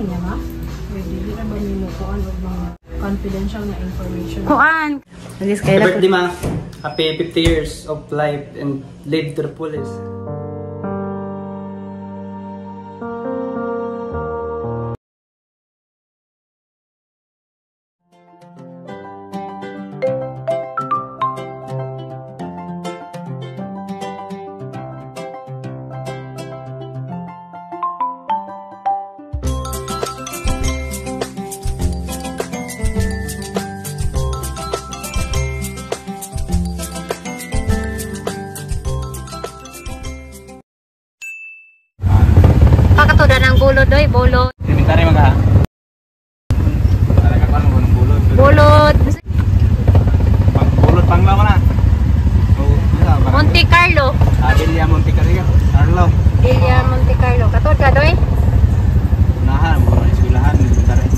man niya, ma? Wait, dili ra ba nimo kuan og mga confidential na information? Kuan. Happy birthday, ma. Happy 50 years of life and live to the fullest. Pakatuda ng bulod doy, bulod. Elementary man ka. Talaga pa ng bulod. Bulod. Pang bulod panglaw na. Monte Carlo. Villa Monte Carlo. Carlo. Villa Monte Carlo. Katod ka doy? Unahan, mga eskwelahan, elementary.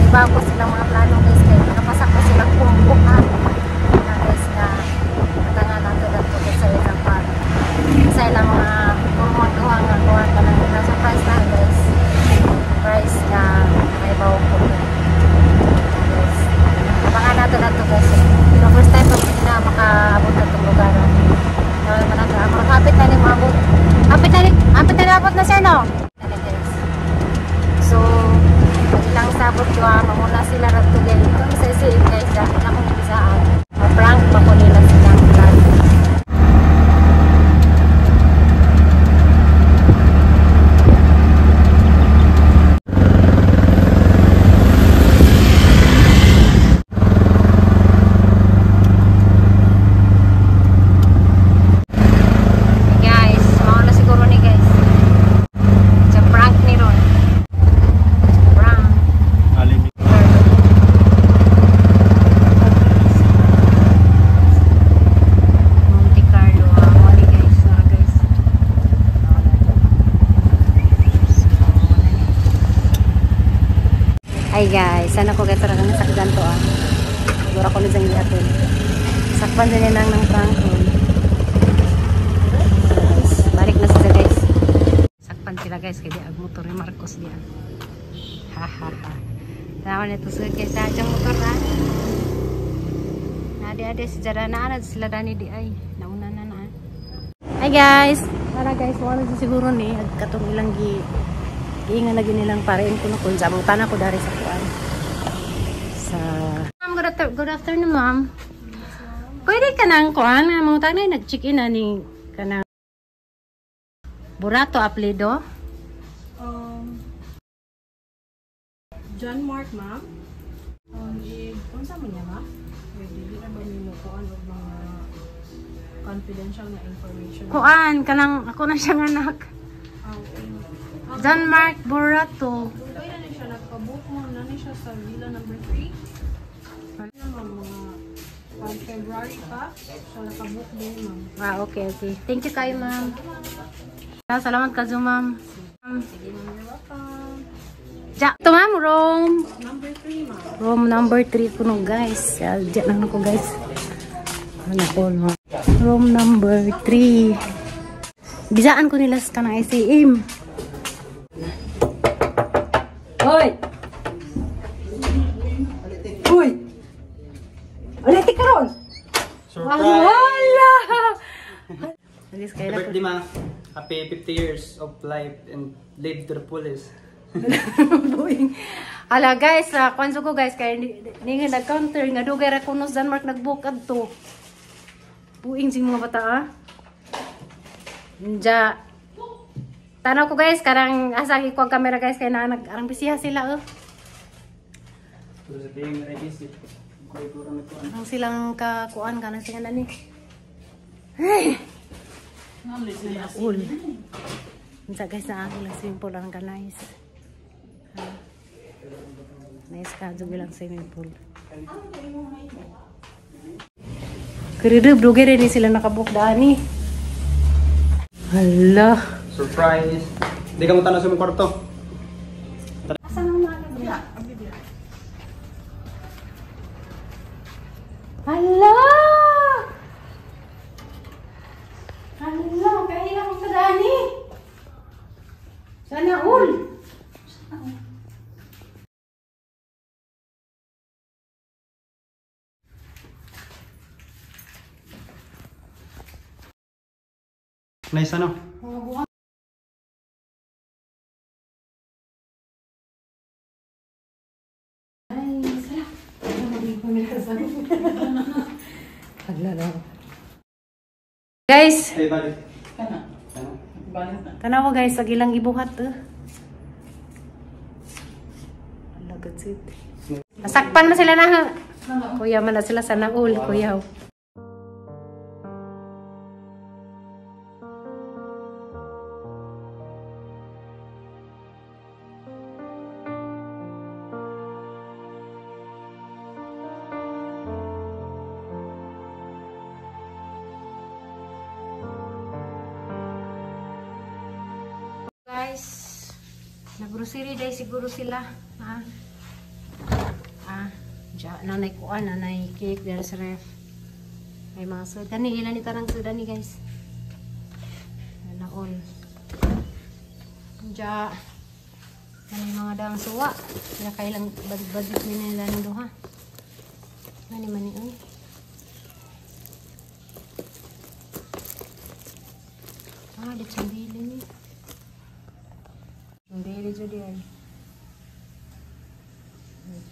Bago silang mga plano guys, kaya nakapasak ko silang kumbuka na guys na matanga nato dato sa ilang par sa ilang mga gumagawa nga gawa ka ng ilang surprise na guys, surprise na may bawo ko guys. Baka nato dato guys, pero first time pag na makaabot na itong lugar hapit na ni maabot, hapit na ni, hapit na abot na siya no guys. So ilang sabot ko mamuna sila ratugel kung sa isiin guys na akong bisaan ma-prank pa ko nila silang vlog. Guys, mauna siguro ni guys sa prank ni Ron. Prank. Monte Carlo, mali guys, guys. Hi guys, sana ko gato ra kang sakdan to ah. Siguro ko ni giatol. Sakpan din lang ng prank room. Guys, balik na sila guys. Sakpan sila guys kay di ag motor ni Marcos diyan. Ha ha ha. Tanaw nito sa guys sa atong motor na. Ade-ade si Jara na sila dani di ay nauna na na. Hi guys. Tara guys, wala na siguro ni ag katong ilang gi giingan lagi nilang parein ko na kun sa mong tana ko dari sa kuan. Sa ma'am, good afternoon ma'am. Pwede ka nang kuan nga mga tanay nag-check-in na ni kanang Burato apelido? John Mark ma'am. Unsa man niya ma? Wait, dili ra ba nimo kuan og mga confidential na information? Kuan kanang ako na siyang anak. John Mark Burato. Kaya na siya nagpa-book mo na ni siya sa villa number 3. Ano ma'am, mga pag February pa siya naka-book din ma'am. Ah, okay, okay. Thank you kayo ma'am. Salamat kayo ma'am. Sige ma'am, you're welcome. Ja, to ma'am, room number 3 ma'am. Room number 3 kuno guys. Diyan lang ako guys. Ano ko no. Room number 3. Bisaan ko nila sa kanang ICM. Hoy. Hoy. Ulit karon. Surprise! Wala. Happy birthday, ma. Happy 50 years of life and live to the fullest. Ala guys, kwanso ko guys kay ni nga nag-counter nga dugay ra kuno sa Denmark nag-book adto. Buing sing mga bata ah. Nja. Tanaw ko guys karang asa ikuang camera guys kay na nag arang bisiha sila oh. Ang silang kakuan kanang sila nani. Ay. Ul. Unsa guys na ako lang swimming pool ang ka-nice. Nice ka jud lang swimming pool. Kiridub dugay rin sila nakabook dani. Hala. Surprise. Di ka mo tanaw sa mong kwarto. Asa na mga labi? Hala! Hala, kailan ko sa dani? Sana all. Nice ano? Guys, ay, balik. Tanawa guys, ag ilang ibuhat eh. Ala, that's it. Nasakpan man sila na ha. Kuya man na sila sa naul, kuya. Guys, nag-grocery day siguro sila. Ha? Ah, diya, nanay kuan, nanay cake dere sa ref. May mga sudan ni, ilan ni tarang sudan ni guys. Naon. Diya, nanay mga daang suwa. Sila kailang budget ni nila ni duha. Nani man ni oy. Ah, di tsambili ni. Dili jud ay.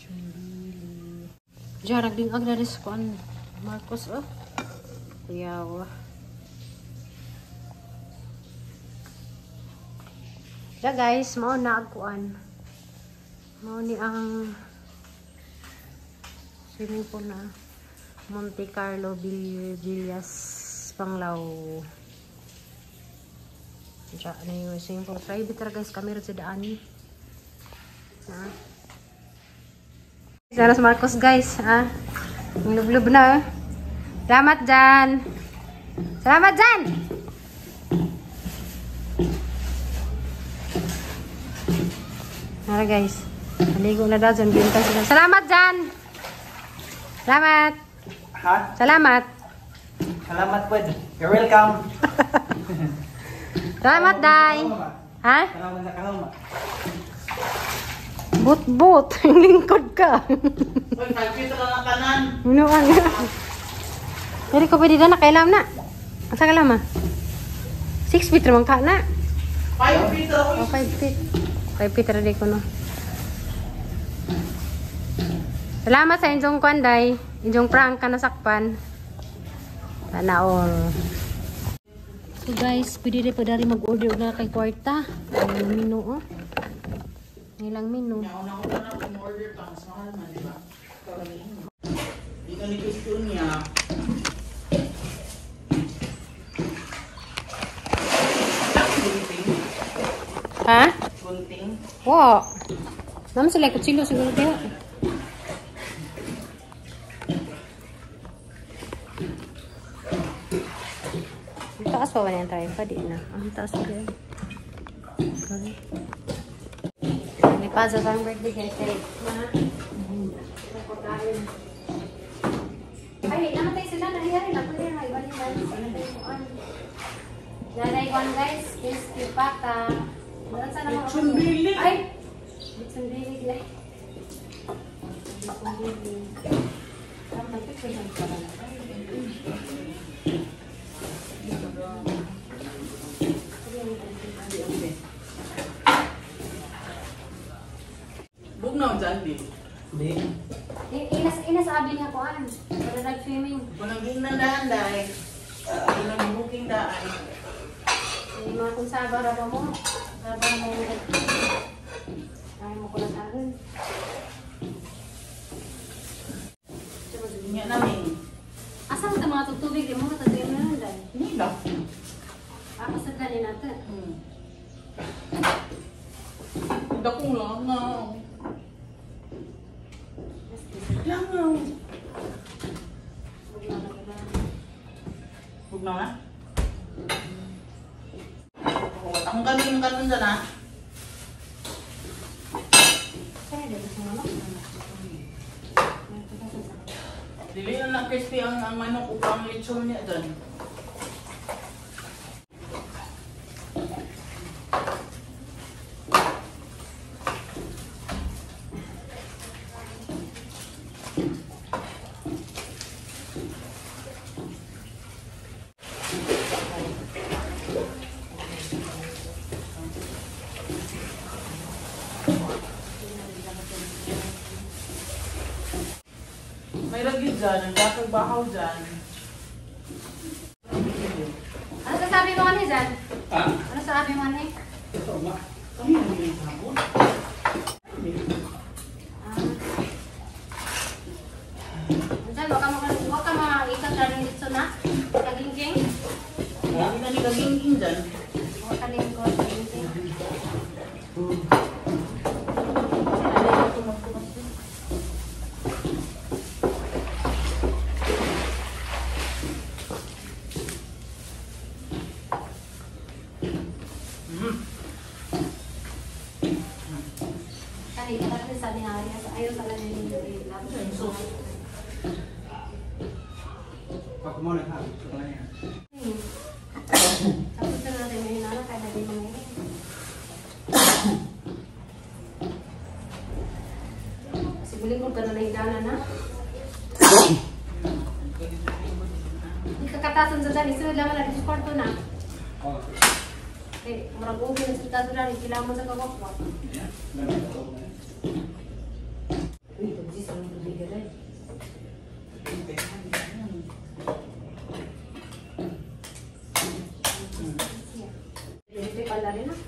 Dili. Jarag ding ag daris kuan Marcos oh. Kuyaw. Ja guys, mao na ag kuan. Mao ni ang swimming pool na Monte Carlo Villas Panglao. Ja, ano yung swimming pool. Private ra guys, kami ra sa daan. Ha? Saras Marcos guys, ha? Ang lublub na. Salamat Jan. Salamat Jan. Nara guys. Maligo na daw dyan. Bintang sila. Salamat Jan. Salamat. Ha? Salamat. Salamat po. You're welcome. Salamat, Day. Ha? Salamat sa kahoma. But-but. Lingkod ka. Uy, 5 feet lang ang kanan. Minuan. Pero ko pwede na, kailam na. Asa ka lang, ma? 6 feet naman ka na. 5 feet Oh, 5 feet. 5 feet ra di ko, no. Salamat sa inyong kwan, Day. Inyong prank ka nasakpan. Sana all. So guys, pwede rin pa dari mag-order na kay kwarta. Ang menu, oh. Ilang menu. Una ko na kung order pa, mas mahal man, di ba? Dito ni gusto niya. Gunting. Ha? Gunting. Wow. Naman sila kutsilo siguro kaya. Ang taas pa ba niyan tayo? Pwede na. Ang taas pa rin. Okay. May pa sa ang birthday guys. Ay, namatay sila. Nangyari na. Pwede na. Nanay ko guys. Crispy pata. Lechon dili. Ay! Lechon dili. Lechon dili. Bugnaw dyan, di. Di. Inas abi niya kuan. Para nag-swimming. Kung naging daan, dai. Kung nag-booking daan. May mga kung saba ra ba mo? Saba mo. Ay mo ko na taon. Nya namin. Asa mo ta mga tubig di mo ka tatuyo na dai. Hindi lang. natin. Dakong langaw. Langaw. Huwag na na? Akong kanin kanon dyan ah. Dili na na crispy ang manok upang lechon niya dyan. May lagi dyan, ang dakong bahaw dyan. Ano sasabi mo ani dyan? Ha? Ano sabi mo ani? Ito, ma. Kami ang yung sabon. Dyan, wag ka makakita siya rin dito na. Kagingking. Hindi na ni kagingking dyan. Huwag ka lingkod, kagingking. Ako muna ha. Tapos na natin may hinala kaya na din mga. Siguling ko ka na nahigana na. Hindi kakatasan sa dyan. Isunod lang na dito sa kwarto na. Okay, murag ubi na sa taso na. Kailangan mo sa kakakwa. Uy, tagsis. Anong tubig ka rin? Electric pala rin ah.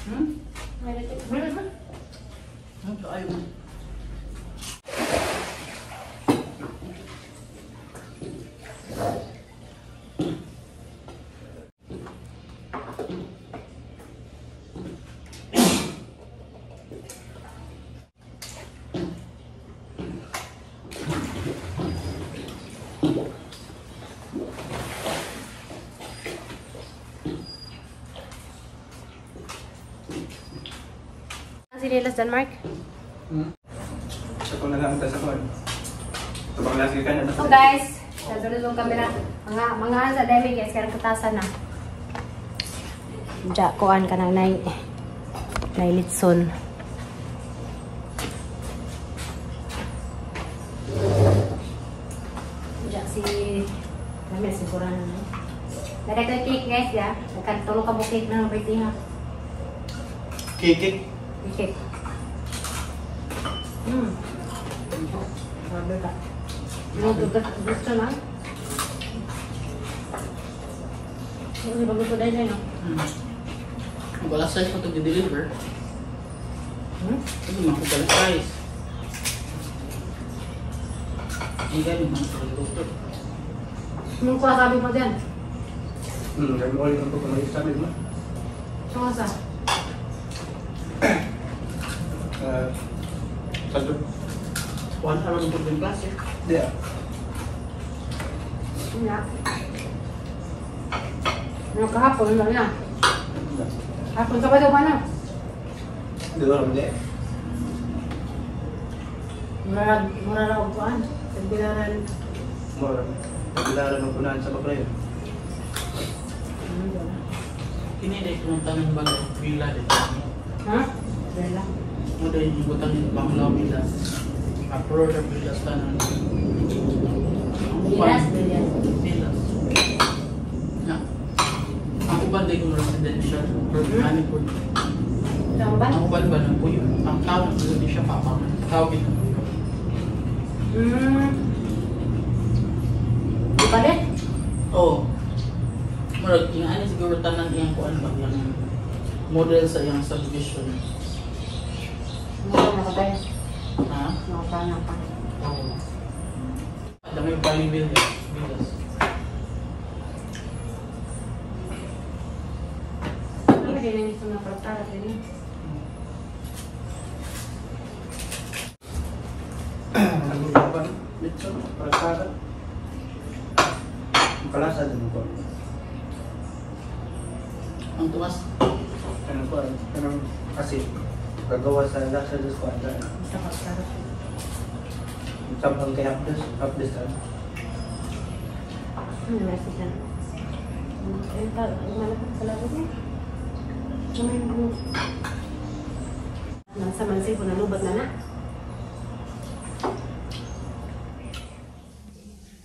Hmm? May electric. Meron ba? Ano ayaw mo? Sinilas Denmark? Sa ko na lang sa kon. Tabang lagi ka na. So guys, sa yung camera. Mga sa demi guys, kaya kutasan na. Diya, kuan ka nang nay litson. Diya si namin siguro na. Nagay ko cake guys ya. Nagkatulong ka mo cake ng birthday ha. Cake. Cake. Grabe ka. Gusto na? Hindi ba gusto dahil no? Wala size pa ito deliver. Hindi man ko wala size. Hindi ganun man sa luto. Anong kuha sabi mo dyan? Kami ulit ang pagkamali sabi mo. Ano sa? Saan 1 hour ng pag class eh. Yeah. Wala. Ano kahapon? Wala na. Hapon sa ba na? Di ba ramli? Mura na upuan. Tagbilaran. Mura. Tagbilaran ng punahan sa baklayo. Kini dahil pumunta ng bagay. Villa dito. Ha? Villa? Mo dahil yung butang yung banglaw villa. Apro sa villas tanan. Villas? Villas. Villas. Na. Ang uban dahil yung residential. Ano po? Ang uban? Ang uban ba ng puyo? Ang tao na puyo di siya papa. Tao gito. Di ba din? Oo. Murag, yung ano siguro tanan iyang kuan ba? Yung model sa iyang subdivision. Mura na ka tayo. Ha? Nakapana pa. Oo. Dami Bali Villas. din yung mga pratara din. Litson, prasada. Kalasa din ko. Ang tuwas. Ano ko, anong kasi gagawa sa lasa sa squadra. Basta pratara. Sabang kay hapdos, hapdos ano. Ano ba siya? Eh, malapit sa labo niya. Ano yung nasa mansi ko nalubat na na.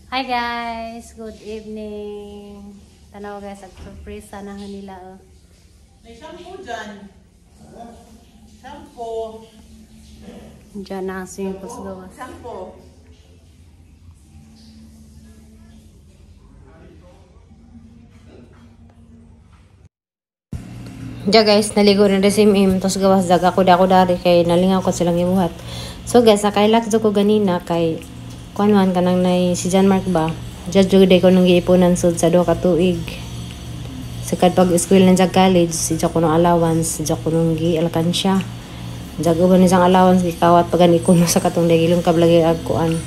Hi guys! Good evening! Tanaw guys, ag surprise sana nila oh. May shampoo dyan. Shampoo. Diyan na ang swimming pool sa gawas. Shampoo. Diya guys, naligo na rin si Mim. Tapos gawas dag ako da ako dari kay nalingaw ko silang ibuhat. So guys, nakailak ko ganina kay kuan man kanang nay si John Mark ba. Diya jud ko nung giipunan sud sa duha ka tuig. Sa kad pag school ng jag college, si ko nung allowance, si ko nung gi alkansya. Jag uban ni siyang allowance gikawat pag gani kuno sa katong gilong kablagi ag kuan.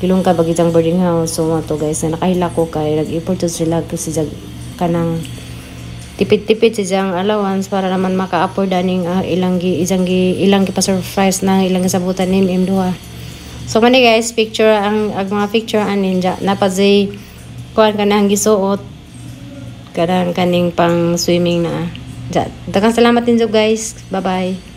Gilong ka bagi boarding house. So mo to guys, na nakahila ko kay nag-effort jud sila kasi jag kanang tipid-tipid si siyang allowance para naman maka-afford aning ilang gi isang gi ilang gi pa-surprise na ilang gisabutan ni M duha. So mani guys, picture ang mga picture anin ja napazay kuan kanang gisuot kanang kaning pang swimming na. Ja, daghang salamat ninyo guys. Bye-bye.